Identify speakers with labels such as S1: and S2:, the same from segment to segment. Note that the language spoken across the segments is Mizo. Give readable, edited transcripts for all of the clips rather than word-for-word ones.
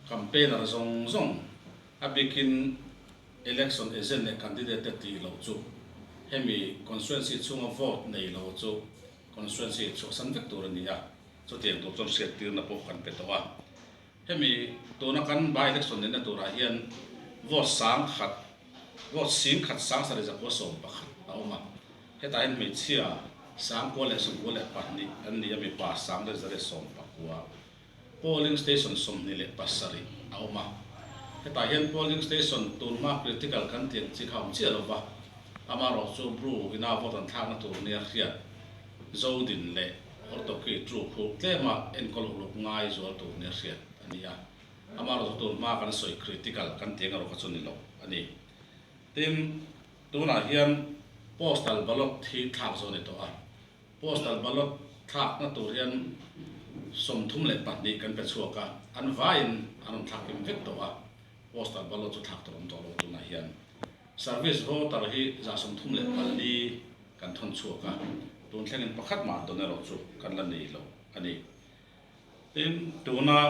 S1: Campaigner zawng zawng, a bikin election agent leh candidate te tih loh chu hemi constituency chhunga vote nei lo chu constituency chhuahsan vek tur a ni a, chutiang tur chuan hriattirna pawh kan pe tawh a. Hemi tuna kan by election neihna turah hian vote sang khat, vote sing khat sang sarih zakua 11 a awm a. Hetah hian hmeichhia 1092 an ni a, mipa 1119. Polling station 27 a awm a. Hetah hian polling station tunhma critical kan tih ang chi kha a awm chiah lo va, amaherawhchu Bru ina vote an thlakna tur nia hriat Zodin leh Hortoki chu khu tlema enkawl uluk ngai zual tur nia hriat a ni a. Amaherawhchu tunhma kan sawi critical kan tih ang erawh kha chu ni lo a ni. Tin, tunah hian postal ballot hi thlak zawh a ni tawh a. Postal ballot thlakna tur hian 32 kan pe chhuak a, an vaiin an rawn thlak kim vek tawh a, postal ballot chu thlak tur awm tawh lo tunah hian. Service voter hi 34 kan thawn chhuak a, tun thlengin pakhat mah dawn erawh chu kan la nei lo a ni. Tin, tuna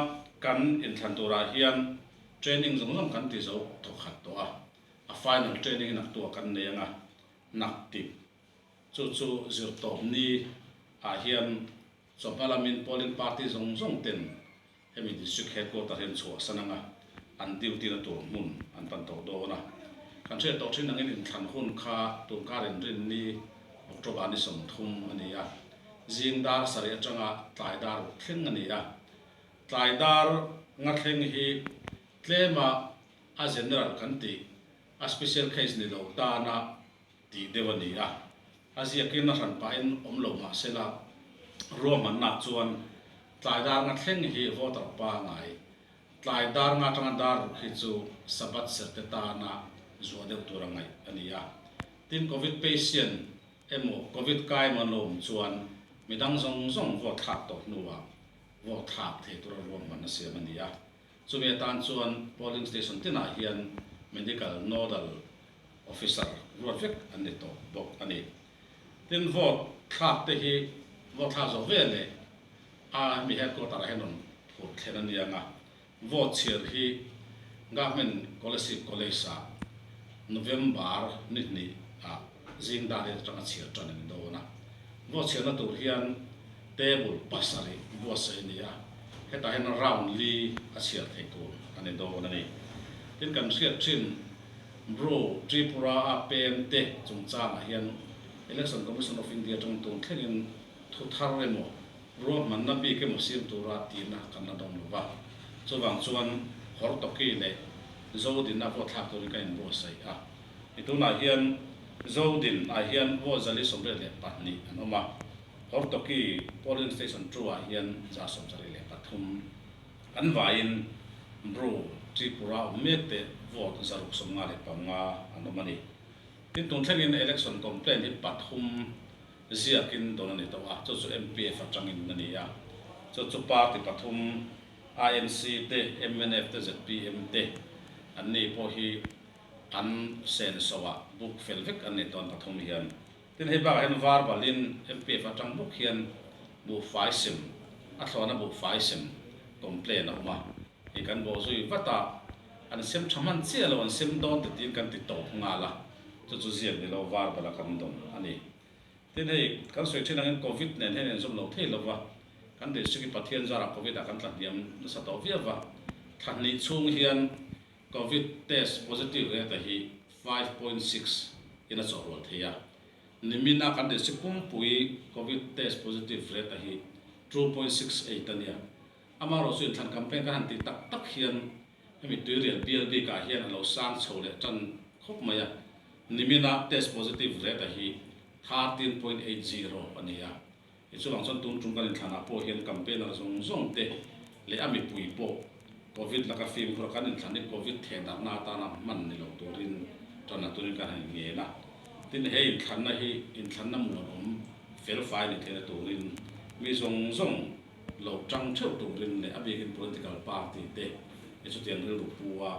S1: kan inthlan turah hian training zawng zawng kan ti zo thawkhat tawh a, a final training hi naktuah kan nei ang a, naktip Chu chu zirtawpni ah hian chawhma lamin polling party zawng zawng ten hemi district headquarter hian chhuahsan anga an duty na tur hmun an pan tawh dawn a. Kan hriat tawh thin angin inthlan hun kha tunkar inrinni October ni 30 a ni a, zing dar 7 atanga tlai dar ruk thleng a ni a. Tlai dar nga thleng hi tlema a general kan tih a special case ni lo tana tih deuh a ni a, a ziakin a hran pahin awm lo mah sela, ruahmanna chuan tlai dar nga thleng hi voter pangai, tlai dar nga atanga dar ruk hi chu Sabbath serte tana zuah deuh tura ngaih a ni a. Tin, Covid patient emaw Covid kai emaw an lo awm chuan midang zawng zawng vote thlak tawh hnuah vote thlak thei tura ruahmanna siam a ni a. Chumi atan chuan polling station tinah hian medical nodal Officer ruat vek an ni tawh bawk a ni. Tin, vote thlak te hi vote thlak zawh ve leh a hemi headquarter ah hian rawn phur thlen a nia nga, vote chhiar hi Government Kolasib College ah November ni hnih ah zing dar riat atanga chhiar tan a ni dawn a. Vote chhiarna tur hian table 7 buatsaih a ni a, hetah hian round li a chhiar theih tur a ni dawn a ni. Tin, kan hriat thin Bro, Tripura a pem te chungchangah hian Election Commission of India atang tun thlengin thu thar emaw, ruahmanna bik emaw siam tura tihna kan la dawng lo va. Chuvang chuan Hortoki leh Zodin a vote thlak turin kan inbuatsaih a. I tunah hian Zodin ah hian vote 482 an awm a, Hortoki polling station 2 ah hian 173. An vaiin Bru, Tripura awm mek te vote 655 an awm a ni. Tin, tun thlengin election complaint hi pathum ziakin dawn a ni tawh a, chu chu MPF atangin a ni a. Chu chu party pathum INC te, mnf te, zpm te an ni pawh hi an senso ah book fel vek an ni tawn pathum hian. Tin, hei bakah hian var balin MPF atang bawk hian buhfai sem, a thlawhna buhfai sem complain a awm a, hei kan bawh zui vat a, an sem tha hman chiah lo, an sem dawn ti tiin kan ti tawp nghal a, chu chu ziak ni lo var bala kan dawn a ni. Tin, hei kan sawi thin angin Covid nen hian inzawm lo thei lo va, kan district hi Pathian zarah Covid ah kan tlahniam nasa tawh viau va, thla hnih chhung hian Covid test positive rate hi 5.6 in a chawhrual thei a, nimina kan district pumpui Covid test positive rate hi 2.68 a nia. Amaherawhchu inthlan campaign kan han tih tak tak hian hemi tuirial bial bikah hian a lo sang chho leh tan khawp mai a, nimina test positive rate hi 13.80 a ni a. I chuvang chuan tun tum kan inthlanah pawh hian campaigner zawng zawng te leh a mipui pawh Covid laka fimkhur a kan inthlan hi Covid thehdarhna atana hman ni lo turin tan a turin kan han inngen a. Tin, he inthlanna hi inthlanna muanawm felfai ni theihna turin mi zawng zawng lo tang theuh turin leh a bikin political party te hi chutiang rilru pu a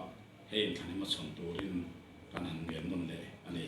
S1: he inthlan hi hmachhawn turin kan han ngen nawn leh a ni.